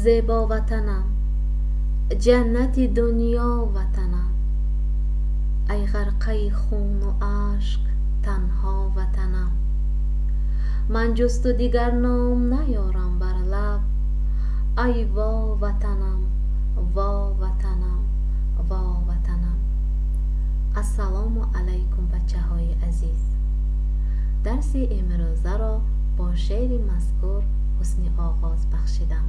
Зебо ватанам, ҷаннати дунё ватанам, ай ғарқаи хуну ашк танҳо ватанам. Ман ҷуз ту дигар ном наёрам бар лаб, ай во ватанам, во ватанам, во ватанам. Ассалому алайкум, бачаҳои азиз. Дарси имрӯзаро бо шеъри мазкур ҳусни оғоз бахшидам.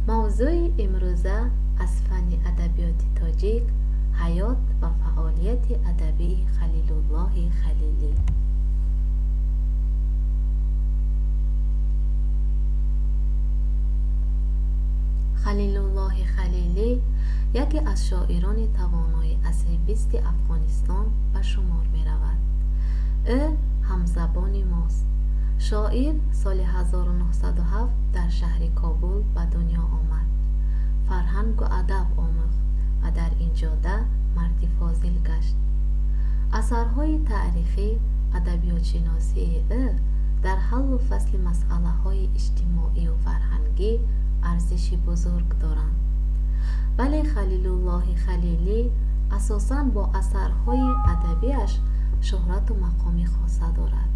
Мавзӯи имрӯза аз фанни адабиёти тоҷик: ҳаёт ва фаъолияти адабии Халилуллоҳи Халилӣ. Халилуллоҳи Халилӣ яке аз шоирони тавонои асри бисти Афғонистон ба шумор меравад. Ӯ ҳамзабони мост. Шоир соли 1907 дар шаҳри Кобул ба дунё омад. Фарҳангу адаб омӯхт ва дар ин ҷода марди фозил гашт. Асарҳои таърихӣ, адабиётшиносии ӯ дар ҳаллу фасли масъалаҳои иҷтимоию фарҳангӣ арзиши бузург доранд. Вале Халилуллоҳи Халилӣ асосан бо асарҳои адабиаш шӯҳрату мақоми хоса дорад.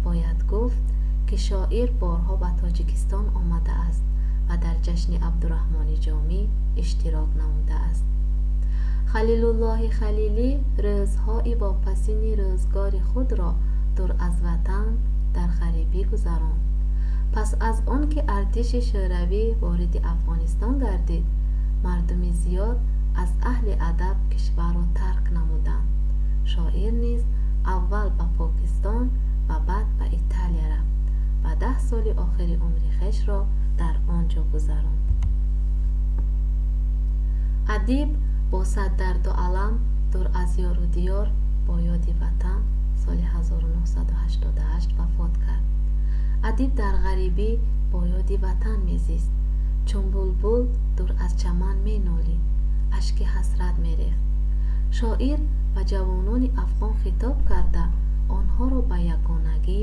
Бояд гуфт, ки шоир борҳо ба Тоҷикистон омадааст ва дар ҷашни Абдураҳмони Ҷомӣ иштирок намудааст. Халилуллоҳи Халилӣ рӯзҳои вопасини рӯзгори худро дур аз ватан дар ғарибӣ гузаронд. Пас аз он ки артиши Шӯравӣ вориди Афғонистон гардид, мардуми зиёд аз аҳли адаб кишварро тарк намуданд. Шоир низ аввал ба Покистон ва баъд ба Италия рафт ва 10 соли охири умри хешро дар он ҷо гузаронд. Адиб бо сад дарду алам, дур аз ёру диёр, бо ёди ватан соли 1988 вафот кард. Адиб дар ғарибӣ бо ёди ватан мезист. Чун булбул дур аз чаман менолид, ашки ҳасрат мерехт. Шоир ба ҷавонони афғон хитоб карда, онҳоро ба ягонагӣ,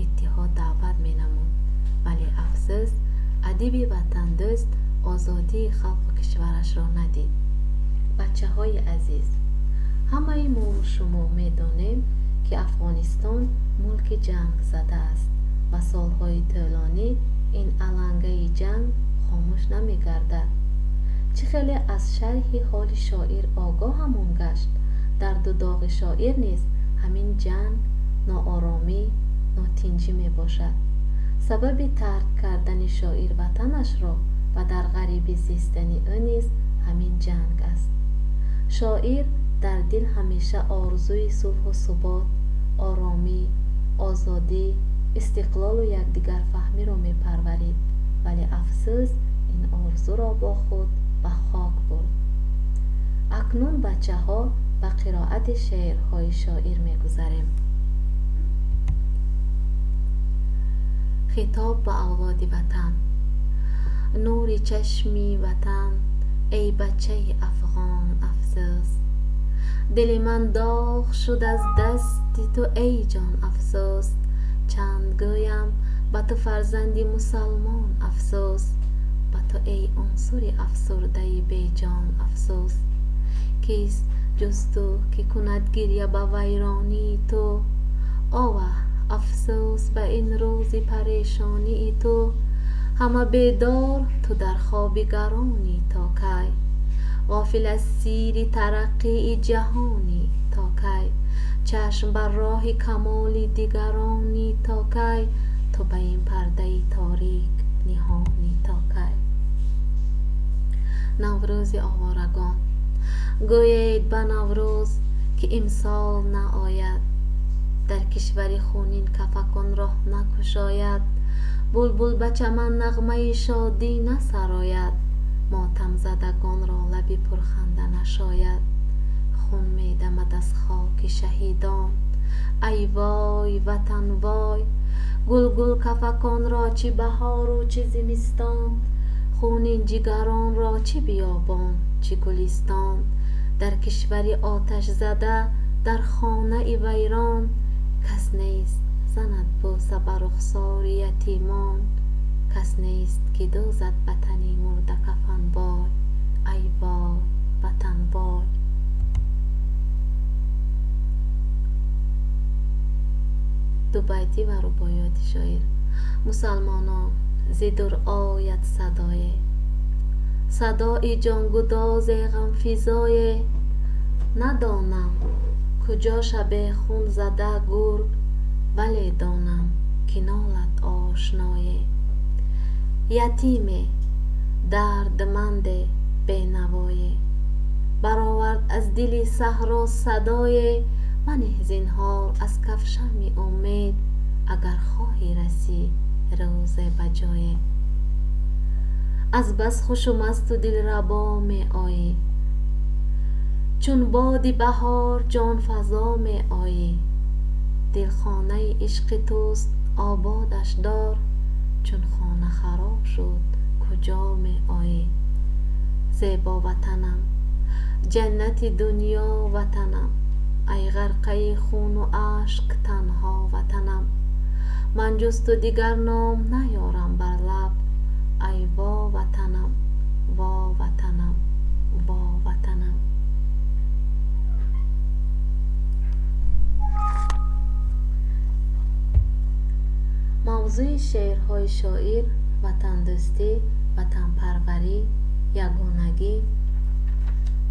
иттиҳод даъват менамуд. Вале афсӯс, адиби ватандӯст озодии халқу кишварашро надид. Бачаҳои азиз, ҳамаи мову шумо медонем, ки Афғонистон мулки ҷангзада аст ва солҳои тӯлонӣ ин алангаи ҷанг хомӯш намегардад. Чӣ хеле аз шарҳи ҳоли шоир огоҳамон гашт, дарду доғи шоир низ ҳамин ҷанг, нооромӣ, нотинҷӣ мебошад. Сабаби тарк кардани шоир ватанашро ва дар ғарибӣ зистани ӯ низ ҳамин ҷанг аст. Шоир дар дил ҳамеша орзуи сулҳу субот, оромӣ, озодӣ, истиқлолу якдигарфаҳмиро мепарварид, вале афсӯс, ин орзуро бо худ ба хок бурд. Акнун, бачаҳо, ба қироати шеърҳои шоир мегузарем. Хитоб ба авлоди ватан. Нури чашми ватан, эй бачаи афғон, афсӯс, дили ман доғ шуд аз дасти ту, эй ҷон, афсӯс. Чанд гӯям ба ту фарзанди мусалмон, афсӯс, ба ту эй унсури афсурдаи беҷон, афсӯс. Кист ҷуз ту, ки кунад гиря ба вайронии ту? Оваҳ, афсӯс ба ин рӯзи парешонии ту. Ҳама бедор, ту дар хоби гаронӣ то кай? Ғофил аз сири тараққии ҷаҳонӣ то кай? Чашм бар роҳи камоли дигаронӣ то кай? Ту ба ин пардаи торик ниҳонӣ то кай? Наврӯзи оворагон. Гӯед ба Наврӯз, ки имсол наояд, дар кишвари хунин кафакон роҳ накушояд, булбул ба чаман нағмаи шодӣ насарояд, мотамзадагонро лаби пурханда нашояд. Хун медамад аз хоки шаҳидон, ай вой, ватан, вой. Гулгул кафаконро чӣ баҳору чӣ зимистон, хунин ҷигаронро чӣ биёбон, чӣ гулистон. Дар кишвари оташзада, дар хонаи вайрон, кас нест занад бӯса ба рухсори ятимон. Кас нест ки дӯзад ба тани мурда кафан вой, ай вой, ватан вой. Дубайтӣ ва рубоиёти шоир. Мусалмонон, зи дур ояд садое, садои ҷонгудозе, ғамфизое. Надонам куҷо шабе хун зада гург, вале донам, ки нолад ошное. Ятиме, дардманде, бенавое, баровард аз дили саҳро садое. Манеҳ зинҳор аз каф шамъи умед, агар хоҳӣ расӣ рӯзе ба ҷое. Аз бас хушу масту дилрабо меоӣ, чун боди баҳор ҷонфазо меоӣ. Дилхонаи ишқи туст, ободаш дор, чун хона хароб шуд, куҷо меоӣ? Зебо ватанам, ҷаннати дунё ватанам, ай ғарқаи хуну ашк танҳо ватанам. Ман ҷуз ту дигар ном наёрам бар лаб, ай во ватанам, во ватанам, во ватанам. Мавзӯи шеърҳои шоир ватандӯстӣ, ватанпарварӣ, ягонагӣ,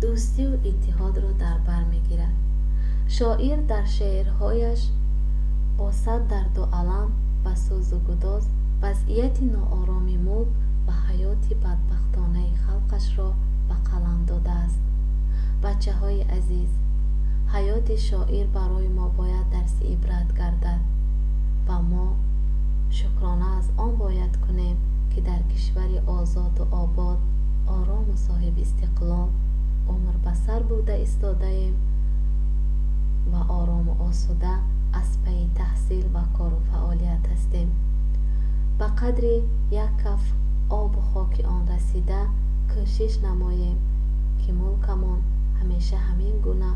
дӯстию иттиҳодро дар бар мегирад. Шоир дар шеърҳояш бо сад дарду алам ва сӯзу гудоз вазъияти ноороми мулк ва ҳаёти бадбахтонаи халқашро ба қалам додааст. Бачаҳои азиз, ҳаёти шоир барои мо бояд дарси ибрат гардад ва мо шукрона аз он бояд кунем, ки дар кишвари озоду обод, орому соҳиби истиқлол умр ба сар бурда истодаем ва орому осуда аз пайи таҳсил ва кору фаъолият ҳастем. Ба қадри як каф обу хоки он расида кӯшиш намоем, ки мулкамон ҳамеша ҳамин гуна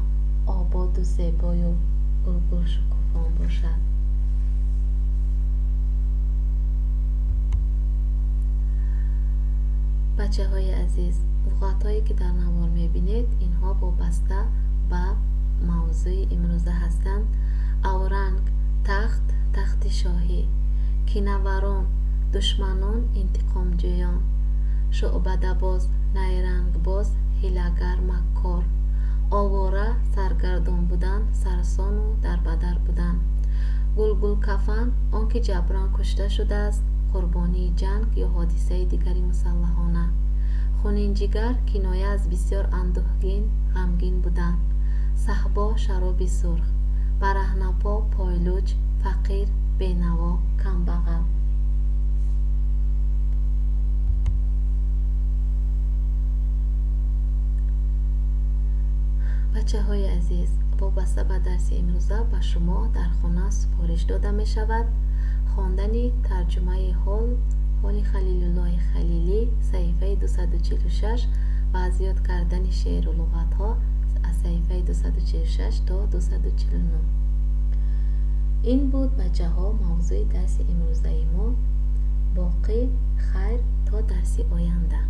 ободу зебою гулгулшукуфон бошад. Бачаҳои азиз, луғатҳое ки дар навор мебинед, инҳо вобаста ба мавзӯи имрӯза ҳастанд. Авранг, тахт, тахти шоҳӣ, кинаварон, душманон, интиқомҷӯён, шӯъбадабоз, найрангбоз, ҳилагар, маккор, овора, саргардон будан, сарсону дарбадар будан, гулгулкафан, он ки ҷабран кушта шудааст, қурбонии ҷанг ё ҳодисаи дигари мусаллаҳона, хунинҷигар, киноя аз бисёр андӯҳгин, ғамгин будан, саҳбо, шароби сурх, бараҳнапо, пойлуч, фақир, бенаво, камбағал. Бачаҳои азиз, вобаста ба дарси имрӯза ба шумо дар хона супориш дода мешавад хондани тарҷумаи ҳоли Халилуллоҳи Халилӣ, саҳифаи 246, ва аз ёд кардани шеъру луғатҳо аз саҳифаи 246 то 249. Ин буд, бачаҳо, мавзӯи дарси имрӯзаи мо. Боқӣ хайр то дарси оянда.